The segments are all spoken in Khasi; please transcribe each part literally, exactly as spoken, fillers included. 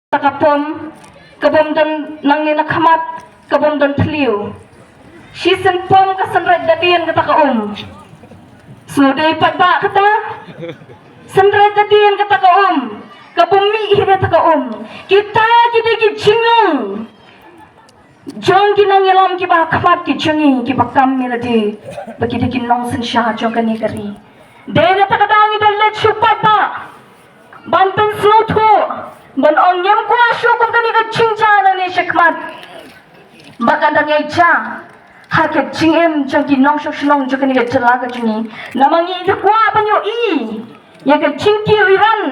Kata ka pom, ka bym don nangne na khmat, ka bym don thliew. Shisien pom ka synreit da dien kata ka um. Sngewdei paidbah kata. Synreit da dien kata ka um. Ka bym mih hi kata ka um. Kita ki dei ki jinglong jong ki nongïalam kiba ha khmat ki jong ngi kiba kam ïa lade ba ki dei ki nongsynshar jong kane ka ri. Dei na kata ka daw ngi da leit sha u paidbah ban pynsngewthuh, ban ong ngim kwah shuh kum kane ka jingjia nangne shakhmat ba kan dang ïaid ha ka jingim jong ki nongshong shnong jong kane ka jylla ka jong ngi. Namar ngi da kwah ban ïohi ïa ka jingkiew iran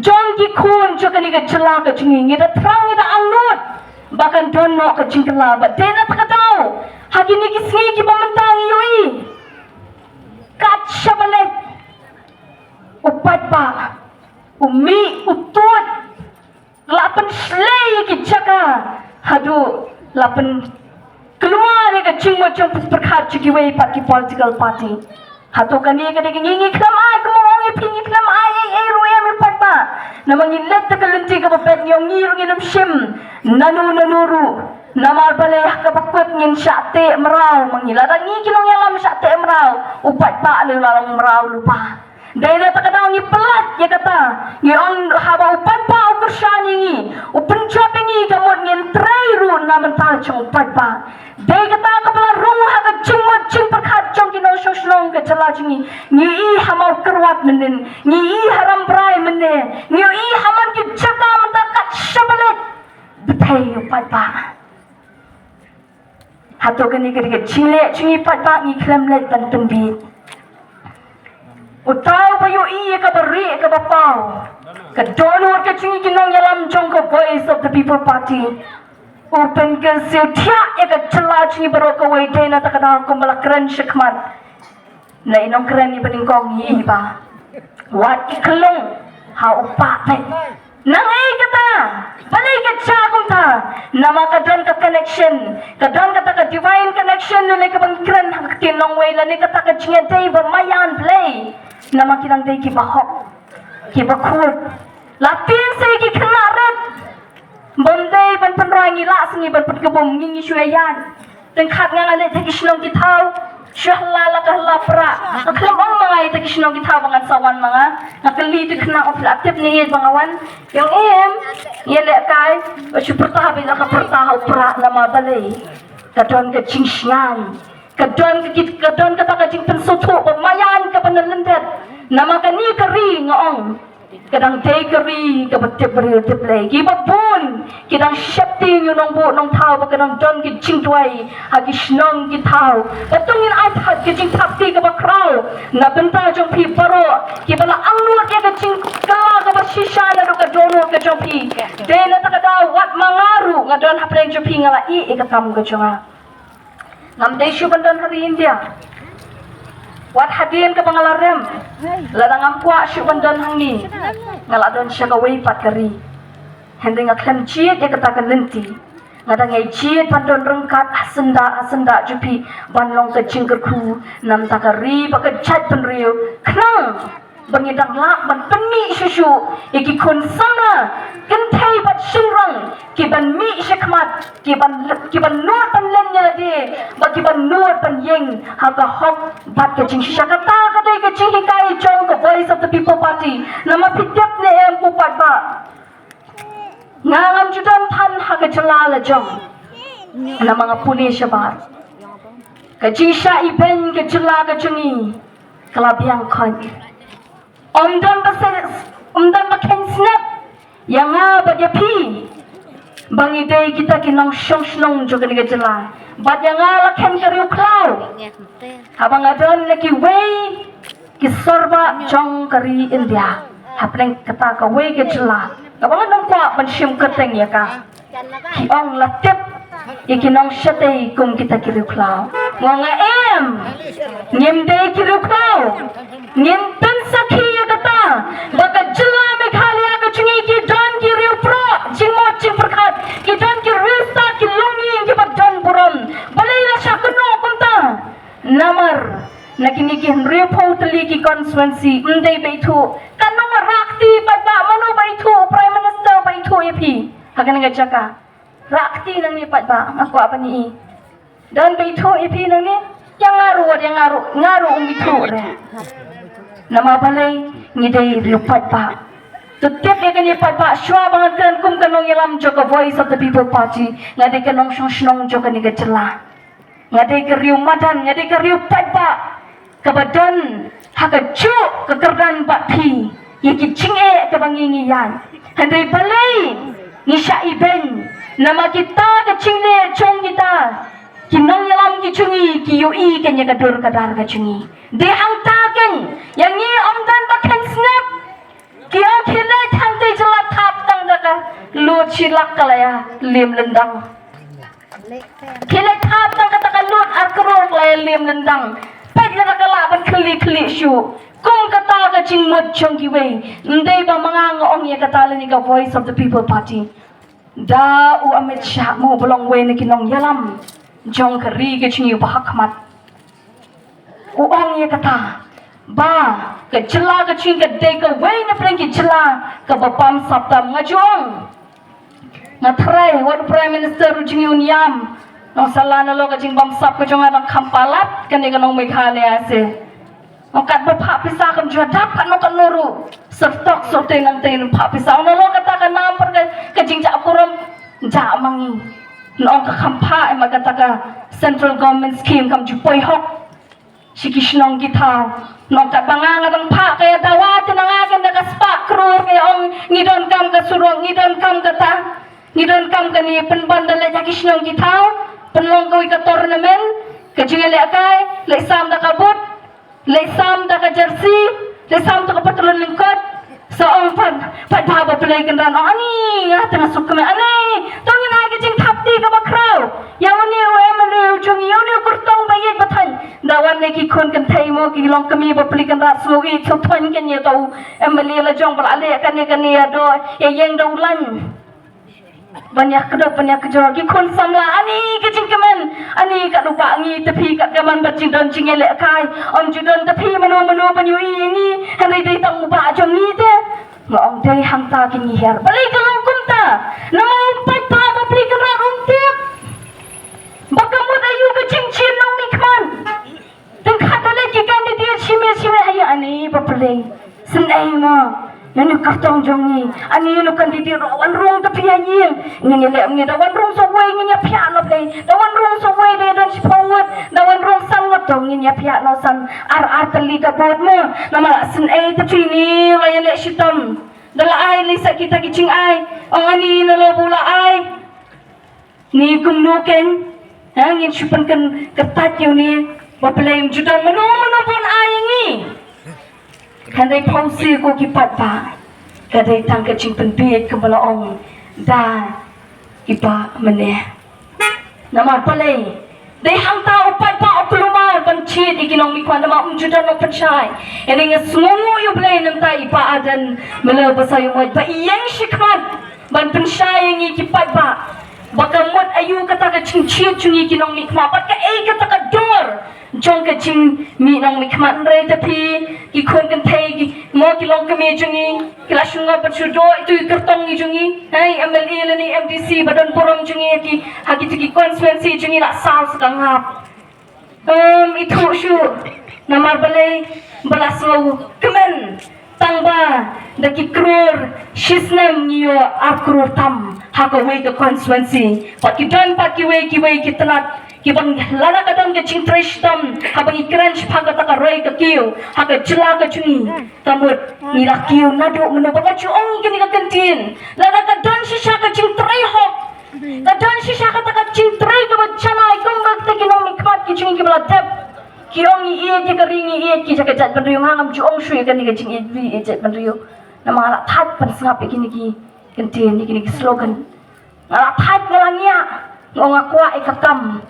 jong ki khun jong kane ka jylla ka jong ngi. Ngi da thrang, ngi da angnud ba kan don noh ka jingkylla, ba dei na kata ka daw ha kine ki sngi kiba mynta ngi ïohi kat shaba leit u paidbah u mih u tuid, la pynshlei ïa ki jaka haduh la pynkulmar ïa ka jingmut jingpyrkhat jong kiwei pat ki political party. Hato kane ka dei ka, ngi, ngi khlem ai, kumba ong ïa phi, ngi khlem ai ei ei ruh ïa u paidbah. Namar ngi leit da ka lynti kaba beit, ngi ong ngi ruh ngin ym shim nano nano ruh. Namar balei ha kaba kut ngin shah teh mraw ma ngi, lada ngi ki nongïalam shah teh mraw, u paidbah lei u la long mraw lypa. Dei na kata ka daw ngi pynlait ïa kata. Ngi ong haba u paidbah u kyrshan ïa ngi, u pynjop ïa ngi, ka mut ngin trei ruh na bynta jong u paidbah. Dei kata kaba la rung ha ka jingmut jingpyrkhat jong ki nongshong shnong ka jylla jong ngi. Ngi i ha Mawkyrwat mynnin, ngi i ha Rambrai mynne, ngi i ha man ki jaka mynta kat shaba leit. Bthei u paidbah. Hato kane ka dei ka jingleh jong ngi paidbah? Ngi khlem leit ban pynbit. Uta uba ïohi ïa kaba rieh kaba paw, ka dohnud ka jong ngi ki nongïalam jong ka Voice of the People Party, u pynkynsiew thiah ïa ka jylla jong ngi baroh kawei. Dei na kata ka daw kumba la kren shakhmat na i nongkren iba nyngkong, ngi i ba wat ki khyllung ha u pah peit. Nang ei kata, balei ka jia kumta? Namar ka don ka connection, ka don kata ka divine connection lane kaba ngi kren ha ka ktien nongwei, lane kata ka jingïadei ba maïan Blei. Namar ki dang dei kiba hok, kiba khuid. La tieng sa ïa ki khynnah rit. Bym dei ban pynroi, ngi lah sa ngi ban pynkhlaiñ, ngi, ngi shu ïaid. Tang kat nga nga leit ha ki shnong ki thaw, shu hla la ka hla prah. Nga khlem ong ma nga ïa ki shnong ki thaw ba ngan sa wan ma nga. Nga kylli ïa ki khynnah, ong phi la tip ne ïa ba nga wan? Ïa ong em, ïa lehkai, ba shu pyrta beit la ka pyrta ha u prah namar balei? Ka don ka jingsngewsih. Ka don ka, ka don kata ka jingpynsngewthuh ba maïan kaba na lyndet. Namar kane ka ri nga ong ka dang dei ka ri kaba tip briew tip Blei. Kiba bun ki dang sheptieng ïa u nongbuh nongthaw ba ka dang don ki jingduwai ha ki shnong ki thaw. Ba to ngin ai pat ka jingthap kti kaba khraw na bynta jong phi baroh kiba la angnud ïa ka jingkylla kaba shisha naduh ka dohnud ka jong phi. Dei na kata ka daw wat ma nga ruh nga don hapdeng jong phi nga la ïeh ïa ka kam ka jong nga. Ngam dei shuh ban don ha ri India. Wat hadien kaba nga la rem, lada ngam kwah shuh ban don hangne, nga la don sha kawei pat ka ri. Hynrei nga khlem jied ïa kata ka lynti. Nga dang ïai jied ban don ryngkat ha syndah ha syndah jong phi ban long ka jingkyrkhu na bynta ka ri bad ka jaitbynriew. Khnang ba ngin dang lah ban pynmih shuh shuh ïa ki khun samla kynthei bad shynrang ki ban mih shakhmat, ki ban, ki ban nud ban len ïa lade bad ki ban nud ban ïeng ha ka hok bad ka jingshisha. Kata ka dei ka jinghikai jong ka Voice of the People Party. Namar phi tip ne em ko paidbah, nga ngam ju don than ha ka jylla la jong, namar nga pule shabar. Ka jingshah ibeiñ ka jylla ka jong ngi ka la biang khot. Ym don ba se, ym don ba kheiñ snep ïa nga bad ïa phi ba ngi dei kita ki nongshong shnong jong kane ka jylla. Bad ïa nga la kheiñ ka riewkhlaw haba nga don na kiwei ki sorbah jong ka ri India hapdeng kata kawei ka jylla kaba nga nym kwah ban shim kyrteng ïa ka. Ki ong la tip ïa ki nongshatei kum kita ki riewkhlaw. Nga ong em, ngim dei ki riewkhlaw. Ngin pynsakhi ïa kata ba ka jylla Meghalaya ka jong ngi ki don ki riewproh jingmut jingpyrkhat, ki don ki riewstad, ki longïing kiba don burom. Balei la shah kynnoh kumta? Namar na kine ki hynriewphew tylli ki constituency ym dei ba ithuh. Kan nang rakti pat ba mano ba ithuh, Prime Minister ba ithuh ïa phi ha kane ka jaka. Rah kti nangne pat ba nga kwah ban ïohi. Don ba ithuh ïa phi nangne? Ïa nga ruh, ïa nga ruh, nga ruh um ithuh re. Namar balei? Ngi dei riew paidbah. To tip ïa kane paidbah, shuwa ba nga kren kum ka nongïalam jong ka Voice of the People Party, nga dei ka nongshong shnong jong kane ka jylla. Nga dei ka riew madan, nga dei ka riew paidbah kaba don ha kajuh ka kyrdan bad phi ïa ki jingeh kaba ngi ngi ïaid. Hynrei balei ngi shah ibeiñ? Namar kita ka jingleh jong kita ki nongïalam ki jong ngi ki ïohi kane ka dur ka dar ka jong ngi. Dei hangta keiñ ïa ngi ym don ba khein sngap. Ki ong khie leit hangtei jylla thap tang da ka lut shi lak ka la ïa liem lyndang. Khie leit thap tang kata ka lut ar klur ka la ïa liem lyndang. Peit lada ka lah ban khlieh khlieh shuh. Kum kata ka jingmut jong kiwei. Ym dei ba ma nga nga ong ïa kata lane ka Voice of the People Party. Da u Amit Shah mo ba long uwei na ki nongïalam jong ka ri ka jong ngi uba ha khmat. U ong ïa kata ba ka jylla ka jong ngi ka dei kawei na pdeng ki jylla kaba bamsap tam. Nga ju ong, nga tharai wat u Prime Minister u jong ngi un ïam. Nongsa la nalor ka jingbamsap ka jong nga dang kham palat kane ka nong Meghalaya se. Nong kat ba phah pisa kam ju dap katno katno ruh. Syrtok syrtei nangtei nong phah pisa. Nalor kata ka nam par ka, ka jingjah kurum jah ma ngi. Nong ka kham phah em kata ka central government scheme kam ju poi hok. Shi ki shnong ki thaw. Nong kat ba nga nga dang phah ka ïa dawa te na nga ka na ka spah klur ka ïa ong ngi donkam ka surok, ngi donkam kata, ngi donkam kane. Pynban da leit ha ki shnong ki thaw, pynlong kawei ka tournament, ka jingïalehkai, leit sam da ka boot, leit sam da ka jersey, leit sam da ka patlun lyngkot. Sa ong pat, pat ba ba Blei Kynrad ong ani nga tang suk kmen ani. To ngin ai ka jingthap kti kaba khraw ïa une u MLA u jong ngi, ïa une u kyrtong ba ïeit ba thaiñ. Da wan ne ki khun kynthei mo ki longkmie ba Blei Kynrad sngew ïeit sngewthuh kane ïa ka u MLA la jong ba la leh kane kane ïa do ïa ïeng da u lain. Ban ïa kdew ban ïa kjor ki khun samla ani ka jingkmen, ani kat u bah ngi te phi kat ka man ba jingdon jingïalehkai. Ym ju don te phi mano mano ban ïohi ïa ngi, hynrei dei tang u bah jong ngi te. Nga ong dei hangta ki ngi hiar. Balei ka long kumta? Namar u paidbah ba Blei Kynrad um tip ba ka mut aïu ka jingjia nongmihkhmat. Tang khat da leit ki candidate shime shime, ai ani ba Blei. Sngewbha mo. Ïa une u kyrtong jong ngi. Ani une u candidate ruh wan rung te phi ha ïing. Ngin ïa leh ngin da wan rung sa wei ngin ïa phiah noh Blei. Da wan rung sa wei da don shiphew ngut. Da wan rung san ngut to ngin ïa phiah noh san ar ar tylli ka vote mo. Namar la sngewbha te phi ni la ïa leh shitom. Da la ai lei sa kita ki jingai. Ong ani na lo bu la ai. Ngi kumno keiñ, ha, ngin shu pynkyntait ïa une ba Blei um ju don mano mano ban ai ïa ngi. Hynrei phewse ko ki paidbah ka dei tang ka jingpynbieit kumba la ong da i bah mynne. Namar balei? Dei hangta u paidbah u kulmar ban jied ïa ki nongmihkhmat namar um ju don nongpynshai. Ïa nga sngewnguh ïa u Blei namar i bah Ardent Miller Basaiawmoit ba i ïeng shakhmat ban pynshai ïa ngi ki paidbah. Ba ka mut aïu kata ka jingjied jong ngi ki nongmihkhmat bad kaei kata ka dor jong ka jingmih nongmihkhmat. Hynrei te phi ki khun kynthei ki mo ki longkmie jong ngi ki la shu ngop ban shu doh ïa itu i kyrtong ngi jong ngi. Hei MLA lane MDC ba don burom jong ngi ha ki ha kito ki constituency jong ngi la saw sa ka ngap. Ym ithuh shuh namar balei ba la sngewkmen tang ba da ki klur shisnem ngi ïoh ar klur tam ha kawei ka constituency. Bad ki don pat kiwei kiwei ki tnat kiba lada ka don ka jingtrei shitom haba ngi kren shaphang kata ka roi ka kiew ha ka jylla ka jong ngi. Ka mut ngi la kiew naduh mynno ba ka ju ong ïa kane ka kyntien. Lada ka don shisha ka jingtrei hok, ka don shisha kata ka jingtrei kaba janai kumba kita ki nongmihkhmat ki jong ngi kiba la dep. Ki ong ngi ïeit ïa ka ri, ngi ïeit ki jaka jaitbynriew. Nga ngam ju ong shuh ïa kane ka jingïeit ri ïeit jaitbynriew. Namar nga la thait ban sngap ïa kine ki kyntien, ïa kine ki slogan. Nga la thait, nga la ngiah. Nga ong nga kwah ïa ka kam.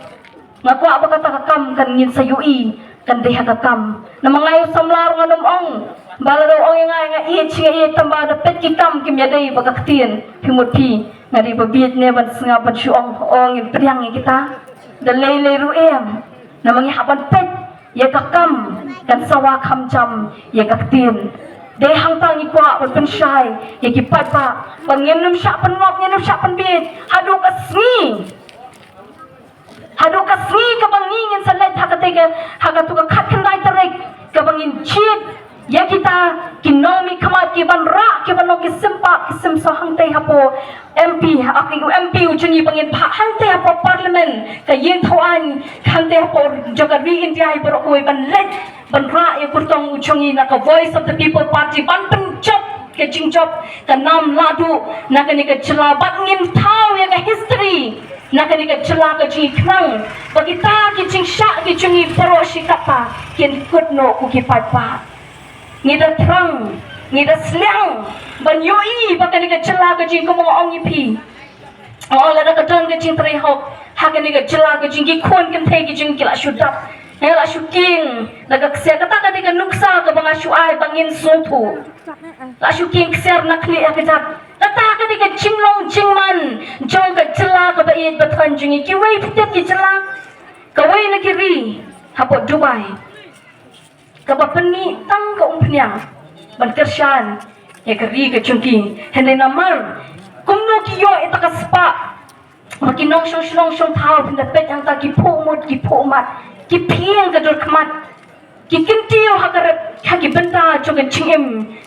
Nga kwah ba kata ka kam kan ngin sa ïohi kan dei ha ka kam. Namar nga ïa u samla ruh ngan ym ong. Ba la dei ong ïa nga, nga ïeit shi nga ïeit tang ba da peit ki kam kim ïadei bad ka ktien. Phi mut phi nga dei ba bieit ne ban sngap ban shu ong, ong ngin pdiang ïa kita. Da lei lei ruh em. Namar ngi hap ban peit ïa ka kam kan sawa kham jam ïa ka ktien. Dei hangta ngi kwah ban pynshai ïa ki paidbah ba ngin ym shah pynngop, ngin ym shah pynbieit haduh ka sngi. Haduh ka sngi kaba ngi ngin sa leit ha kata ka, ha katu ka khatkhyndai tarik, kaba ngin jied ïa kita ki nongmihkhmat kiban rah, kiban long ki sympak ki symsoh hangtei hapoh M P, ha ki M P u jong ngi ba ngin phah hangtei hapoh Parliament, ka ïing thaw aiñ hangtei hapoh jong ka ri India hi baroh kawei, ban leit ban rah ïa u kyrtong u jong ngi na ka Voice of the People Party, ban pynjop ka jingjop ka nam lahduh na kane ka jylla, bad ngin thaw ïa ka history na kane ka jylla ka jong ngi, khnang ba kita ki jingshah ki jong ngi baroh shi katta kin kut noh, ko ki paidbah. Ngi da thrang, ngi da sliang ban ïohi ba kane ka jylla ka jong ngi, kumba nga ong ïa phi, oh, lada ka don ka jingtrei hok ha kane ka jylla ka jong ngi, ki khun kynthei ki jong ngi ki la shu dap, ki la shu kieng da ka ksiar. Kata ka dei ka nuksa kaba nga shu ai ba ngin sngewthuh. La shu kieng ksiar na khlieh ha kjat. Kata ka dei ka jinglong jingman jong ka jylla kaba ïeit ba thon jong ngi. Kiwei pat ki jylla, kawei na ki ri hapoh Dubai, kaba pynmih tang ka umphniang ban kyrshan ïa ka ri ka jong ki. Hynrei namar kumno ki ïoh ïa kata ka spah, ba ki nongshong shnong shong thaw, phin da peit hangta ki phuh mut ki phuh mat, ki phieng ka dur khmat, ki kyntiew ha ka rep, ha ki bynta jong ka jingim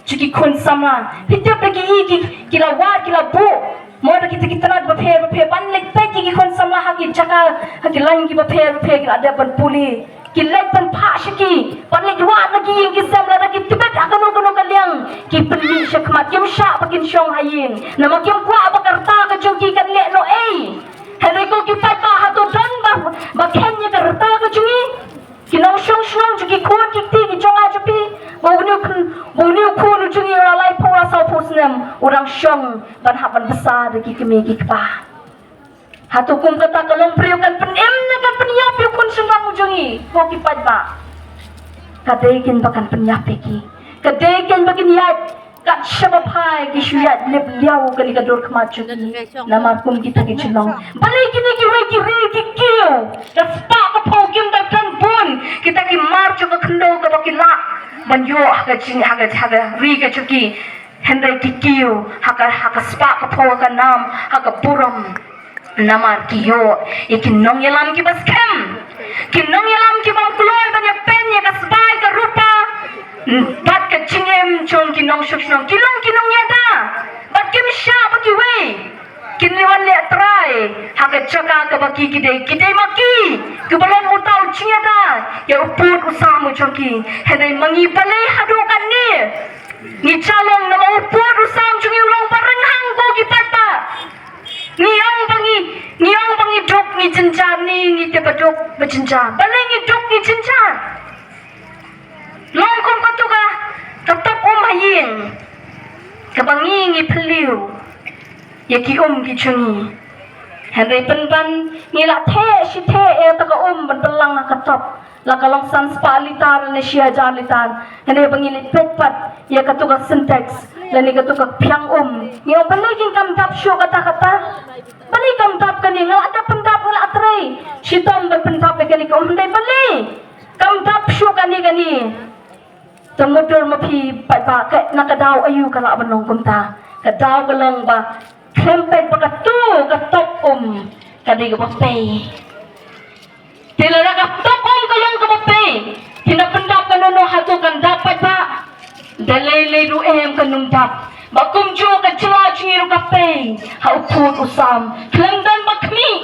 jong ki khun samla. Phi tip da ki, ki, ki la wad, ki la buh, mo, da kita ki tnat bapher bapher, ban leit peit ïa ki khun samla ha ki jaka, ha ki lain kiba pher bapher, ki la dep ban pule. Ki leit ban phah sha ki, ban leit wad na ki ïing ki sem, lada ki tbit ha kano kano ka liang, ki pynmih shakhmat, kim shah ba kin shong ha ïing. Namar kim kwah ba ka rta ka jong ki kan leh noh ei. Hynrei ko ki paidbah, hato don ba, ba kheiñ ïa ka rta ka jong ngi? Ki nongshong shnong jong ki khun ki kti ki jong nga jong phi, ba une u khun, ba une u khun u jong ngi u la laiphew la sawphew snem, u dang shong ban hap ban bsa da ki kmie ki kpa. Hato kum kata ka longbriew kan pynim ne kan pynïap ïa u khun shynrang u jong ngi, ko ki paidbah? Ka dei kein ba kan pynïap ïa ki. Ka dei kein ba kin ïaid kat shaba phai, ki shu ïaid lip liaw kane ka dur khmat jong ki. Namar kum kita ki jinglong. Balei kine kiwei ki ri ki kiew, ka spah ka phew, kim da don bun kita ki mar jong ka khyndew kaba ki lah ban ïoh ha ka jing, ha ka, ha ka ri ka jong ki. Hynrei ki kiew ha ka, ha ka spah ka phew, ha ka nam, ha ka burom. Namar ki ïoh ïa ki nongïalam kiba skhem, ki nongïalam ki bym kloi ban ïapeiñ ïa ka sbai ka rupa bad ka jingim jong ki nongshong shnong. Ki long ki nongïada bad kim shah ba kiwei kin wan leh trai ha ka jaka kaba ki, ki dei, ki dei ma ki kiba long uta u jingïada ïa u pud u sam u jong ki. Hynrei ma ngi, balei haduh katne ngi jah long? Namar u pud u sam jong ngi u long ba rynghang, ko ki paidbah. Ngi ong ba ngi, ngi ong ba ngi duk ngi jynjar, ngi, ngi tip ba duk ba jynjar. Balei ngi duk ngi jynjar? Long kum katu ka, ka top um ha ïing, kaba ngi, ngi phylliew ïa ki um ki jong ngi. Hynrei pynban ngi la theh shi theh ïa kata ka um ban pynlang ha ka top. La ka long san spah litar ne shi hajar litar. Hynrei ba ngi leit peit pat ïa katu ka Sintex lane katu ka phiang um, ngi ong, balei kin kam dap shuh kata kata? Balei kam dap kane? Nga la dep pyndap, nga la trei shitom ban pyndap ïa kane ka um, hynrei balei kam dap shuh kane kane? Te mutdur ma phi paidbah, ka, na ka daw aïu ka lah ban long kumta? Ka daw ka long ba khlem peit ba katu ka top um ka dei kaba pei. Te lada ka top um ka long kaba pei, phin da pyndap kano kano, hato kan dap paidbah? Da lei lei ruh em, kan ym dap. Ba kumjuh ka jylla jong ngi ruh ka pei ha u pud u sam. Khlem don ba khmih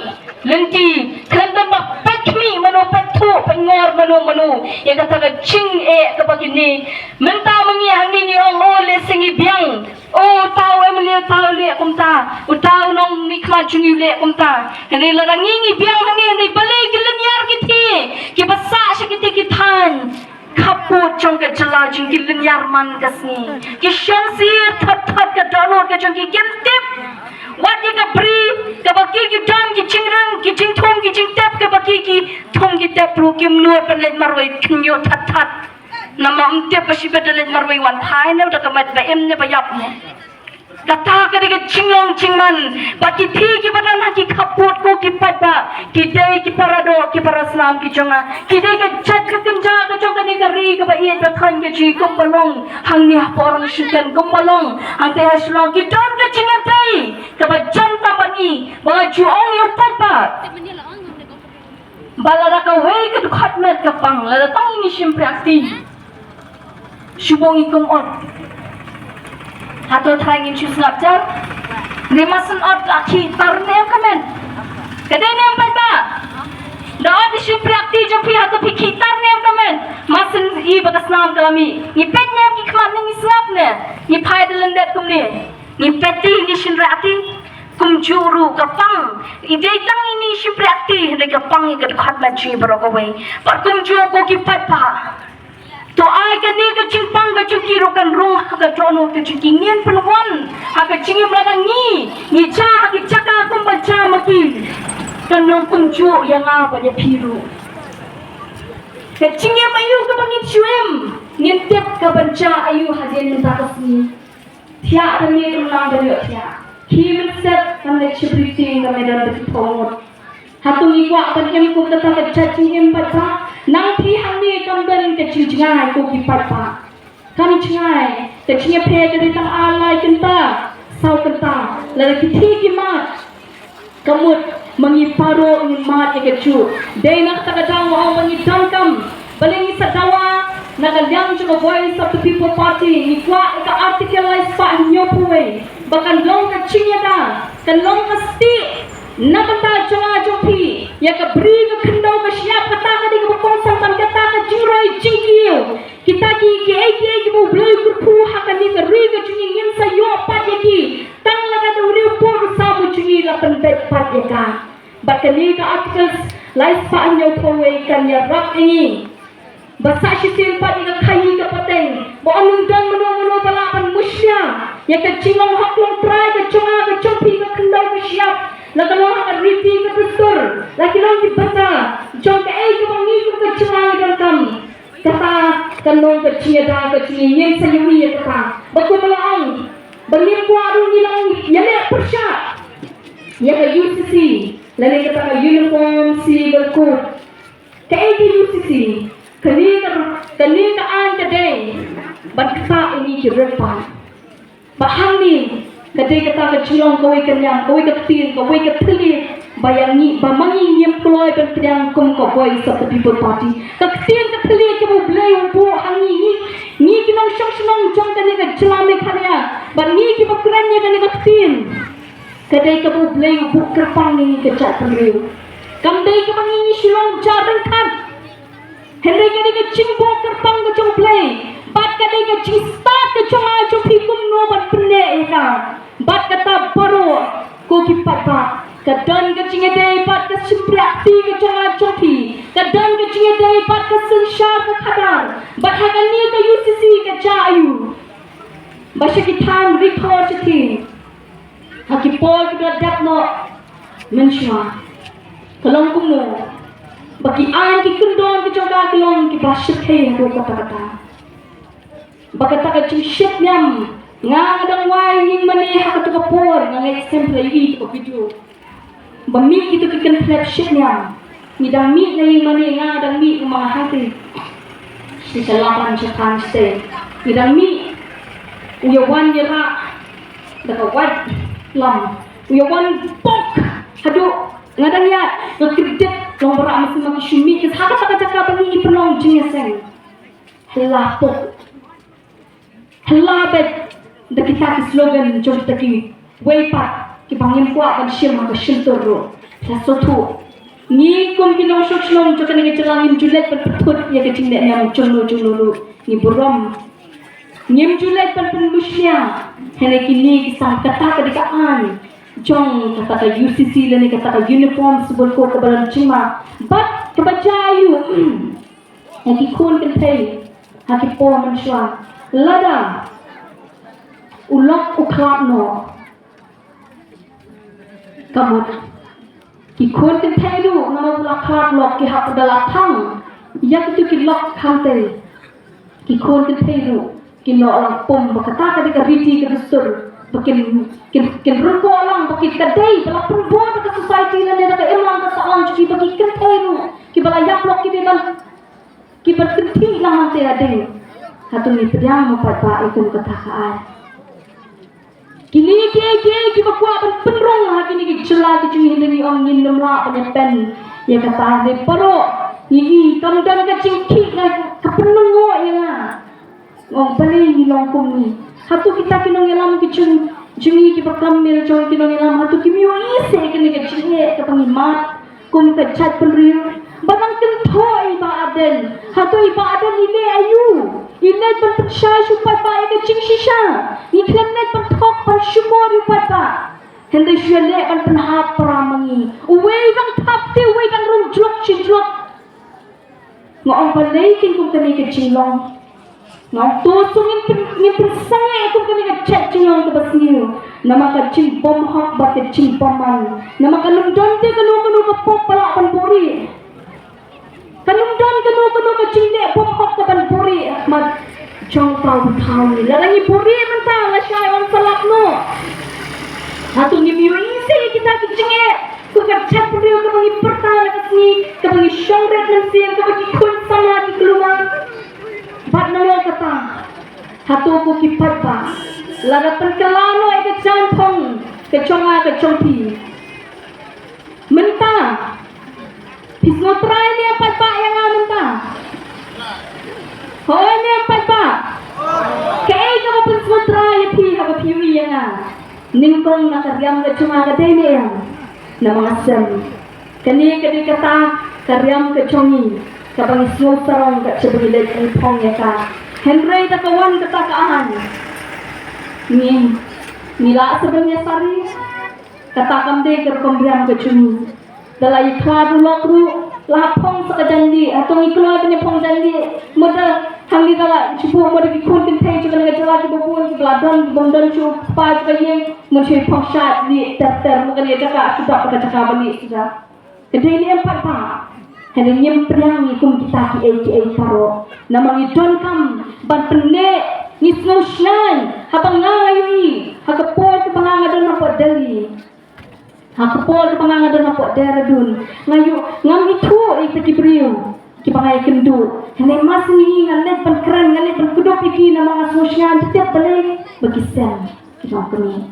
lynti, khlem don ba peit khmih mano, peit thuh, peit ngor mano mano ïa kata ka jingeh kaba kine. Mynta ma ngi hangne ngi ong, o, lehse ngi biang. O, uta u MLA uta u leh kumta, uta u nongmihkhmat jong ngi u leh kumta. Hynrei lada ngi, ngi biang hangne, hynrei balei ki lynñiar ki thie kiba sah sha kita ki thaiñ khappud jong ka jylla jong ngi, ki lynñiar man ka sngi, ki shong sir thot thot ka dohnud ka jong ngi, kim tip. Wat ïa ka bri kaba ki, ki don ki jingring, ki jingthung ki jingtep, kaba ki, ki thung ki tep ruh kim nud ban leit marwei, khynñiuh thot thot. Namar ym tip ba shi bad da leit marwei wan phai ne da ka met ba im ne ba ïap ne. Kata ka dei ka jinglong jingman. Bad ki thie kiba don ha ki khappud ko ki paidbah, ki dei ki paradoh ki parasnam ki jong nga. Ki dei ka jait ka kynja ka jong kane ka ri kaba ïeit ba thaiñ ka jong ngi kumba long hangne hapoh Rangshken, kumba long hangtei ha Shillong. Ki don ka jingïadei kaba jan tam bad ngi, ba nga ju ong ïa u paidbah ba lada kawei ka dkhot met ka pang, lada tang ngi shim priak kti, shu buh ngi kum ot. Hato tharai ngin shu sngap jar? Ne masan ot la khih tar ne em kmen? Ka dei ne em paidbah? Da ot i shu priak kti jong phi, hato phi khih tar ne em kmen? Masan i ba ka snam ka la mih, ngi peit ne em ki khmat ne ngi sngap ne ngi phai da lyndet kumne? Ngi peit ti ngi shim priak kti. Kumjuh ruh ka pang. I dei tang ine i shim priak kti, hynrei ka pang ïa ka dkhot met jong ngi baroh kawei. Bad kumjuh ko ki paidbah, to ai kane ka jingpang ka jong ki ruh kan rung ha ka dohnud ka jong ki. Ngin pynwan ha ka jingim lada ngi, ngi jia ha ki jaka kumba jia ma ki, kan long kumjuh ïa nga bad ïa phi ruh. Ka jingim aïu kaba ngin shu im, ngin tip ka ban jia aïu hadien mynta ka sngi. Thiah da me, kumno ban ïoh thiah? Khie mynstep, kam leit shibri tieng, kam leit don da ki phew ngut. Hato ngi kwah ban im kum kata ka jait jingim paidbah? Nang phi hangne kam don ka jingjngai ko ki paidbah. Kam jngai, ka jingïapher ka dei tang ar lai kynta, saw kynta. Lada ki thie ki mad, ka mut ma ngi baroh ngin mad ïa kajuh. Dei na kata ka daw nga ong ba ngi donkam, balei ngi sa dawa na ka liang jong ka Voice of the People Party, ngi kwah ïa ka Article lai spah hynñiew phew wei ba kan long ka jingïada, kan long ka stieh na bynta jong nga jong phi ïa ka bri, ka khyndew, ka shyiap. Kata ka dei kaba kongsan ban kata ka jingroi jingkiew. Kita ki, kiei kiei kiba U Blei u kyrkhu ha kane ka ri ka jong ngi, ngin sa ïoh pat ïa ki tang lada u riewpud u sam u jong ngi la pynbeit pat ïa ka. Bad kane ka Articles lai spah hynñiew phew wei kan ïarap ïa ngi ba sa shisien pat ïa ka khaii ka pateng, ba ym don mano mano ba lah ban mushlia ïa ka jinglong hok longtrai ka jong nga ka jong phi, ka khyndew ka shyiap, la ka long ha ka riti ka dustur, la ki long ki bynta jong kaei kaba ngi kum ka jylla ngi donkam. Kata kan long ka jingïada ka jong ngi, ngin sa ïohi ïa kata. Ba kumba la ong, ba ngim kwah ruh ngi nang ïaleh pyrshah ïa ka U C C lane kata ka Uniform Civil Code. Kaei ka U C C? Kane ka, kane ka aiñ ka dei ban ktah ïa ngi ki riewpaid. Ba hangne ka dei kata ka jinglong kawei ka niam, kawei ka ktien, kawei ka thylliej ba ïa ngi, ba ma ngi ngim kloi ban pdiang kum ka Voice of the People Party. Ka ktien ka thylliej kaba U Blei u buh ha ngi, ngi, ngi ki nongshong shnong jong kane ka jylla Meghalaya, bad ngi kiba kren ïa kane ka ktien, ka dei kaba U Blei u buh kyrpang ïa ngi ka jaitbynriew. Kam dei kaba ngi, ngi shu long ja ryngkat. Hynrei ka dei ka jingbuh kyrpang ka jong U Blei bad ka dei ka jingstad ka jong nga jong phi kumno ban pynneh ïa ka. Bad kata baroh ko ki paidbah, ka don ka jingïadei bad ka shympriahti ka jong nga jong phi. Ka don ka jingïadei bad ka synshar ka khadar. Bad ha kane ka U C C ka jia aïu? Ba sha ki thaiñ ri khor shatei, ha ki por kiba la dep noh mynshuwa, ka long kumno ba ki aiñ ki kyndon ki jong ka ki long kiba shyrkhei haduh katta katta. Ba kata ka jingshit niam, nga, nga dang wai ïing mane ha kato ka por, nga ngeit skhem phi la ïohi ïa ka video. Ba mih kito ki kynthei shit niam. Ngi dang mih na ïing mane, nga dang mih, nga ma nga hangtei. Shisha laban sha khan shatei. Ngi dang mih. U ïa wan ïa rah da ka wait lam. U ïa wan pok haduh nga dang ïaid, nga kyrpad long ba rah, mynsiem ma ki shu mih ki ha kata ka jaka ba ngi pynlong jingïaseng. Hela pok. Hela beit da kita ki slogan jong kita kiwei pat kiba ngim kwah ban shim ha ka shyntur ruh. Hela sngewthuh. Ngi kum ki nongshong shnong jong kane ka jylla ngim ju leit ban pynthut ïa ka jingleh niam jongno jongno ruh. Ngi burom. Ngim ju leit ban pynmushlia. Hynrei kine ki sa, kata ka dei ka aiñ jong kata ka U C C lane kata ka Uniform Civil Code kaba la jingma. Bad kaba jia aïu? Ïa ki khun kynthei ha ki por mynshuwa, lada u lok u khlad noh, ka mut ki khun kynthei ruh namar ba la khlad lok ki hap da la thang ïa kito ki lok hangtei. Ki khun kynthei ruh ki noh lang pum, ba kata ka dei ka riti ka dustur Ba kin, kin, kin rung ko lang, ba kin ka dei, ba la pynbor da ka society lane da ka imlang ka sahlang jong ki, ba ki kynthei ruh, kiba la ïap lok ki dei ban, kiba kynthei lang hangta hadien. Hato ngi pdiang mo pat ba ïa kum kata ka aiñ. Kine kiei kiei kiba kwah ban pynrung ha kine ki jylla ki jong ngi, hynrei ngi ong ngin ym lah ban ïa pen ïa kata, hynrei baroh ngi i kam don ka jingkhih na ka pynlyngngoh ïa nga. Ong balei ngi long kumne? Hato kita ki nongïalam ki jong, jong ngi kiba kam miet jong ki nongïalam, hato kim ïohi seh kane ka jingeh kaba ngi mad kum ka jaitbynriew? Ba nang kynthoh i Bah Ardent. Hato i Bah Ardent i leh aïu? I leit ban pynshai sha u paidbah ïa ka jingshisha. Ngi khlem leit ban thok ban shukor ïa u paidbah. Hynrei shu leit ban pynhap para ma ngi. Uwei dang thap te uwei dang rung jlok shi jlok. Nga ong balei kin kum kane ka jinglong. Nga ong to shu ngin pyn-, ngin pynsangeh kum kane ka jait jinglong kaba sniew. Namar ka jingbymhok bad ka jingbymman. Namar kan ym don te kano kano ka pop ba lah ban buhrieh. Kan ym don kano kano ka jingleh bymhok kaban buhrieh ha khmat jong uta uba thaw ngi. Lada ngi buhrieh mynta lashai wan sa lap noh. Hato ngim ïohi seh ïa kita ki jingeh kum ka jaitbynriew kaba ngi pyrta na ka sngi, kaba ngi shong rit mynsiem, kaba ki khun samla ki khlem ïa. Bad nalor kata, hato ko ki paidbah, lada pynkylla noh ïa ka jaiñphong ka jong nga ka jong phi mynta, phi sngewtrai ne em paidbah ïa nga mynta? Hooid ne em paidbah? Kaei kaba pynsngewtrai ïa phi haba phi ïohi ïa nga? Nyngkong na ka riam ka jong nga ka dei ne em? Namar nga sngew kane ka dei kata ka riam ka jong ngi kaba ngi sngew sarong kat shaba ngi leit ngi phong ïa ka. Hynrei da ka wan kata ka aiñ, ngi, ngi lah sa ban ïa sari. Kata kam dei ka rukom riam ka jong ngi. Da la ïa khlad u lok ruh, la phong sa ka janmiet, hato ngi kloi ban ïa phong janmiet? Mut da hangne da la shu buh mut da ki khun kynthei jong kane ka jylla kiba bun, kiba la don, kiba ym don shuh pa shuh ka ïing, mut shu phong shad lieh ter ter, mut kane ka jaka shu dap ka jaka ba lieh shuh da. Ka dei ne em paidbah? Hynrei ngim pdiang ïa kum kita kiei kiei baroh. Namar ngi donkam ban pynneh, ngi sngew shngaiñ haba nga ïohi ha ka por kaba nga nga don hapoh Delhi. Ha ka por kaba nga nga don hapoh Dehradun, nga ïoh, ngam ithuh ïa kita ki briew kiba nga ïakynduh. Hynrei ma sngi nga leit ban kren, nga leit ban kdup ïa ki namar nga sngew shngaiñ, tip balei? Ba ki seng, ki nongkynnoh.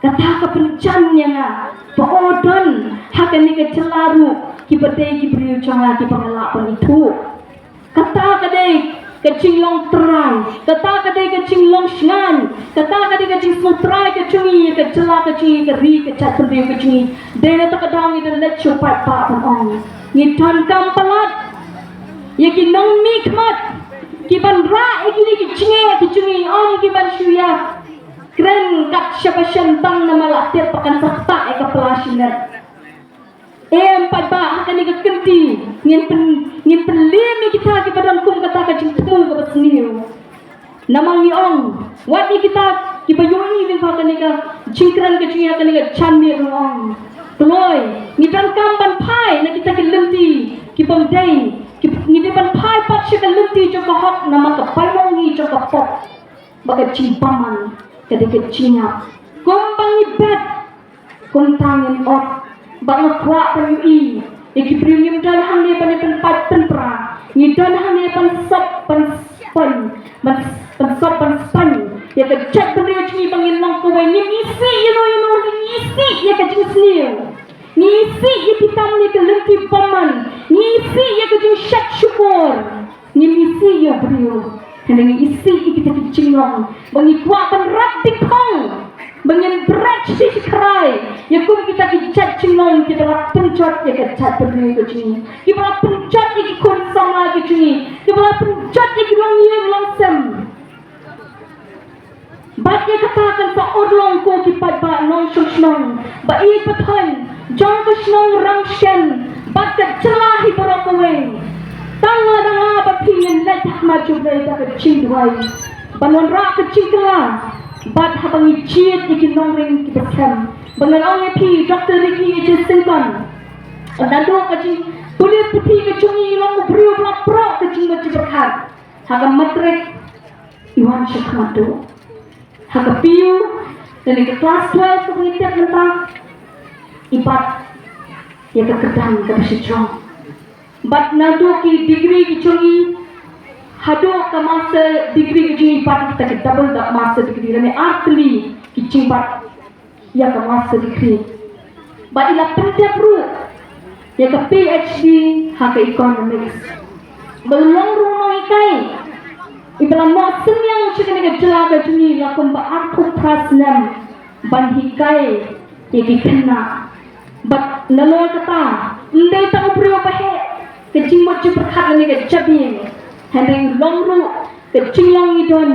Kata ka pynjan ïa nga ba o, don ha kane ka jylla ruh kiba dei ki briew jong nga kiba nga lah ban ithuh. Kata ka dei ka jinglong trai, kata ka dei ka jinglong shngaiñ, kata ka dei ka jingsngewthuh trai ka jong ngi ïa ka jylla ka jong ngi, ka ri ka jaitbynriew ka jong ngi. Dei na kata ka daw ngi da leit sha u paidbah ban ong, ngi donkam palat ïa ki nongmihkhmat kiban rah ïa kine ki jingeh ki jong ngi, ym kiban shu ïa kren kat shaba shen tang namar la tip ba kan sa ktah ïa ka pla shimet. Em paidbah, ha kane ka kynti ngin pyn, ngin pynlem ïa kita kiba don kum kata ka jingthmu kaba sniew. Namar ngi ong, wat ïa kita kiba ïohi lyngba kane ka jingkren ka jong ngi ha kane ka janmiet ruh ong, kloi, ngi donkam ban phai na kita ki lynti kibym dei, ki, ngi dei ban phai pat sha ka lynti jong ka hok namar ka bainong ngi jong ka pop. Ba ka jingbymman ka dei ka jingïap. Kumba ngi bet, kumta ngin ot. Ba nga kwah ban ïohi ïa ki briew, ngim don hangne ban ïa pynpait pynpra. Ngi don hangne ban sop ban spon, ban, ban sop ban spon ïa ka jaitbynriew jong ngi ba ngin long kawei. Ngim isih ïa no ïa no, ngim isih ïa ka jingsniew. Ngi isih ïa ki tam ïa ka lynti bymman. Ngi isih ïa ka jingshet shukor. Ngim isih ïa u briew. Hynrei ngi isih ïa kita ki jinglong ba ngi kwah ban rat ding phong, ba ngin bret shi shi khrai ïa kum kita ki jait jinglong kiba la pynjot ïa ka jaitbynriew ka jong ngi, kiba la pynjot ïa ki khun samla ki jong ngi, kiba la pynjot ïa ki longïing longsem. Bad ïa kata kan sa urlong, ko ki paidbah nongshong shnong ba ïeit ba thoiñ jong ka shnong Ramsken bad ka jylla hi baroh kawei. Tang lada nga bad phi ngin leit ha khmat jong U Blei da ka jingduwai ban wanrah ka jingkylla, bad haba ngi jied ïa ki nongring kiba skhem. Ba ngan ong ïa phi, Doctor Ricky A J Syngkon, naduh ka jingpule puthi ka jong ngi, i long u briew ba la proh ka jingmut jingpyrkhat. Ha ka matrik i wan sha khmat duh. Ha ka P U Lane ka klas twelve kaba ngi tep mynta, i bat ïa ka kyrdan kaba shajrong. Bad naduh ki degree ki jong i haduh ka master degree ki jong i, i bat ïa kita ki double da master degree, lane ar tylli ki jingbat ïa ka master degree. Bad i la pyndep ruh ïa ka PhD ha ka economics. Ba long ruh u nonghikai iba la noh synñiang sha kane ka jylla ka jong ngi la kumba arphew phra snem ban hikai ïa ki khynnah. Bad nalor kata, ym dei tang u briew ba heh ka jingmut jingpyrkhat lane ka jabieng, hynrei u long ruh ka jinglong i don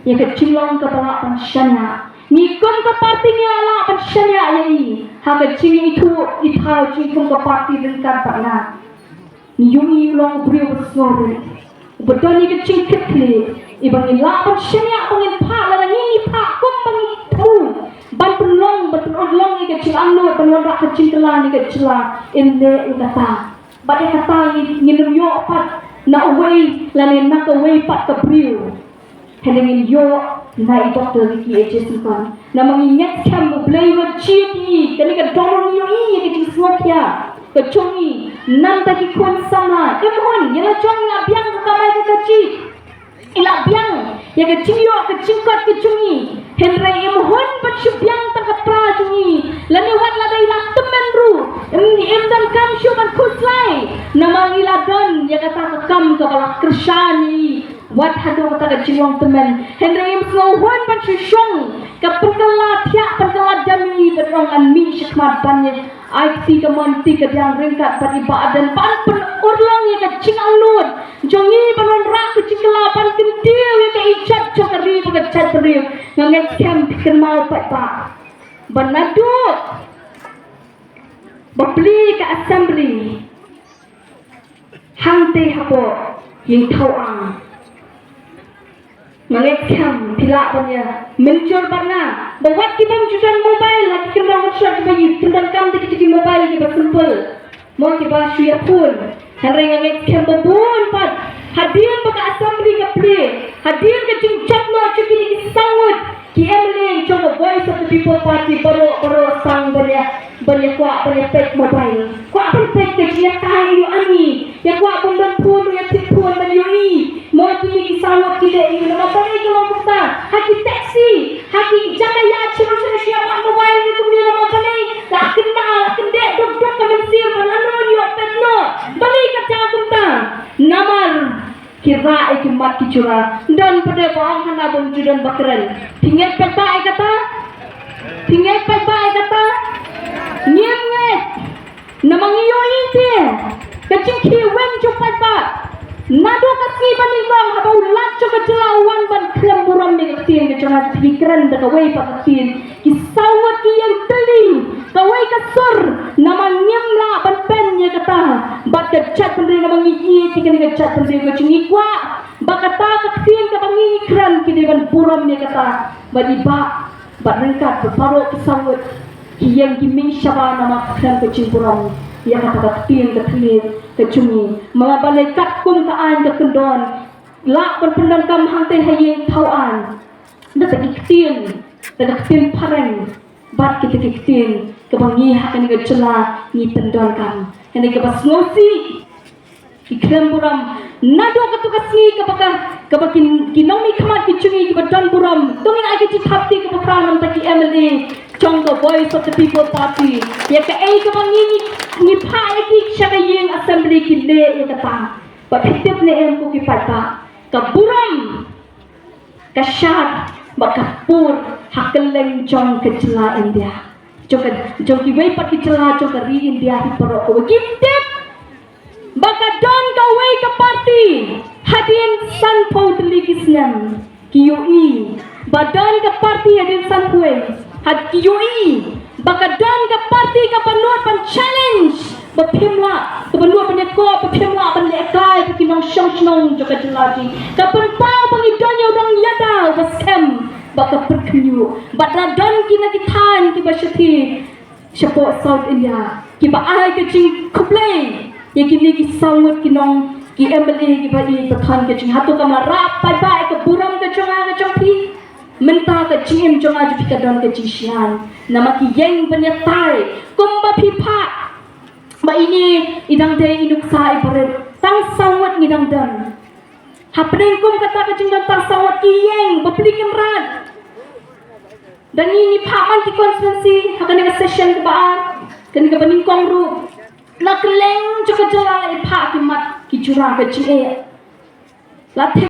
ïa ka jinglong kaba lah ban shaniah. Ngi kum ka party ngi la lah ban shaniah ïa i ha ka jingithuh ithaw jong ngi kum ka party ryngkat bad nga. Ngi ïohi u long u briew ba sngewrit, uba don ïa ka jingkitkhlieh, iba ngi lah ban shaniah, ba ngin phah, lada ngi, ngi phah kumba ngi thmu ban pynlong, ban pynurlong ïa ka jingangnud, ban wanrah ka jingkylla ïa ka jylla, in leh ïa kata. Bad ïa kata ngi, ngin ym ïoh pat na uwei lane na kawei pat ka briew. Hynrei ngin ïoh na i Doctor Ricky A J Syngkon. Namar ngi ngeit skhem U Blei u la jied ïa i, kane ka dor ngi ïohi ïa ka jingsngewkhia ka jong i na bynta ki khun samla. Im hun, ïa la jong i la biang ka kamai ka kajih, i la biang ïa ka jingïoh ka jingkot ka jong i. Hynrei im hun ban shu biang tang ka pra jong i, lane wat lada i la tymmen ruh, im, im donkam shuh ban khuslai, namar i la don ïa kata ka kam kaba la kyrshan ïa i. Wat haduh kata ka jinglong tymmen, hynrei im sngew hun ban shu shong, ka pynkylla thiah pynkylla dem ïa i, ban ong ngan mih shakhmat ban ïa ai kti kamon kti kadiang ryngkat bad i Bah Ardent, ban pynurlong ïa ka jingangnud jong ngi ban wanrah ka jingkylla, ban kyntiew ïa ka ijat jong ka ri bad ka jaitbynriew. Nga ngeit skhem phi kynmaw pat ba, ba naduh ba plie ka assembly hangtei hapoh Ïingthawang, nga ngeit skhem phi lah ban ïa mynjur bad nga ba wat ki bym ju don mobile ha ki kynmaw mynshwa kiba ïa pyndonkam da kita ki mobile kiba simple. Mo, kiba shu ïa phone. Hynrei nga ngeit skhem ba bun pat, hadien ba ka assembly ka plie, hadien ka jingjop noh jong kine ki saw ngut ki MLA jong ka Voice of the People Party baroh baroh tang ban ïa, ban ïa kwah ban ïa peit mobile. Kwah ban peit ka jingïatai ïa u ani. Ïa kwah ban don phone, ïa thied phone ban ïohi. Mo, kine ki saw ngut ki leh ïa u, namar balei ka long kumta? Ha ki taxi, ha ki jaka ïaid sha sha sha, ïa mobile ïa kumne, namar balei? La kynmaw, la kyndeh duk duk ka mynsiem ba lano ïoh peit noh. Balei kata kumta? Namar ki rah ïa ki mat ki jura. Don pat de ba ong hana bym ju don ba kren. Phi ngeit paidbah ïa kata? Phi ngeit paidbah ïa kata? Ngim ngeit. Namar ngi ïohi te ka jingkhih weng jong paidbah. Naduh ka sngi ba nyngkong haba u Lat jong ka jylla u wan ban khlem burom ïa ka ktien ka jong nga, phi kren da kawei pat ka ktien. Ki saw ngut ki ïeng tylli kawei ka sur, namar ngim lah ban peit ïa kata bad ka jaitbynriew, namar ngi ïeit ïa kane ka jaitbynriew ka jong ngi, kwah ba kata ka ktien kaba ngi kren ki dei ban burom ïa kata. Bad i Bah, bad ryngkat bad baroh ki saw ngut ki ïeng ki mih shabar namar khlem ka jingburom ïa kata ka ktien ka thylliej ka jong ngi. Namar balei, katkum ka aiñ ka kyndon, lah ban pyndonkam hangtei ha ïing thaw aiñ da ki ktien, da ka ktien phareng bad kita ki ktien kaba ngi ha kane ka jylla ngi pyndonkam. Hynrei kaba sngewsih, ki khlem burom. Naduh katu ka sngi kaba ka, kaba ki, ki nongmihkhmat ki jong ngi kiba don burom, to ngin ai ka jingthap kti kaba khraw na bynta ki MLA jong ka Voice of the People Party. Ïa kaei kaba ngi, ngi, ngi phah ïa ki sha ka ïing assembly ki leh ïa kata. Bad phi tip ne em ko ki paidbah, ka burom ka shad bad ka pur ha kylleng jong ka jylla India, jong ka, jong kiwei pat ki jylla jong ka ri India hi baroh kawei. Ki tip ba ka don kawei ka party hadien sanphew tylli ki snem. Ki ïohi ba don ka party hadien sanphew, ha, ki ïohi ba ka don ka party kaba nud ban challenge, ba phim lah, kaba nud ban ïakob, ba phim lah ban lehkai bad ki nongshong shnong jong ka jylla jong ngi. Ka pynpaw ba ngi don ïa u nongïada uba skhem bad ka pyrkhynñiuh. Bad la don ki na ki thaiñ kiba shathie shapoh South India kiba ai ka jingkhublei ïa kine ki saw ngut ki nong, ki MLA kiba ïeit ba thon ka jing. Hato kam lah rah paidbah ïa ka burom ka jong nga ka jong phi? Mynta ka jingim jong nga jong phi ka don ka jingshian namar ki ïeng ban ïatai kumba phi phah. Ba ine i dang dei i nuksa i barit, tang saw ngut ngi dang don. Hapdeng kum kata ka jingdon tang saw ngut ki ïeng bapli kynrad. Da ngi ngi phah man ki constituency ha kane ka session kaba ar, kane kaba nyngkong ruh. Na kylleng jong ka jylla la ïa phah ki mat ki jura ka jingeh. La thep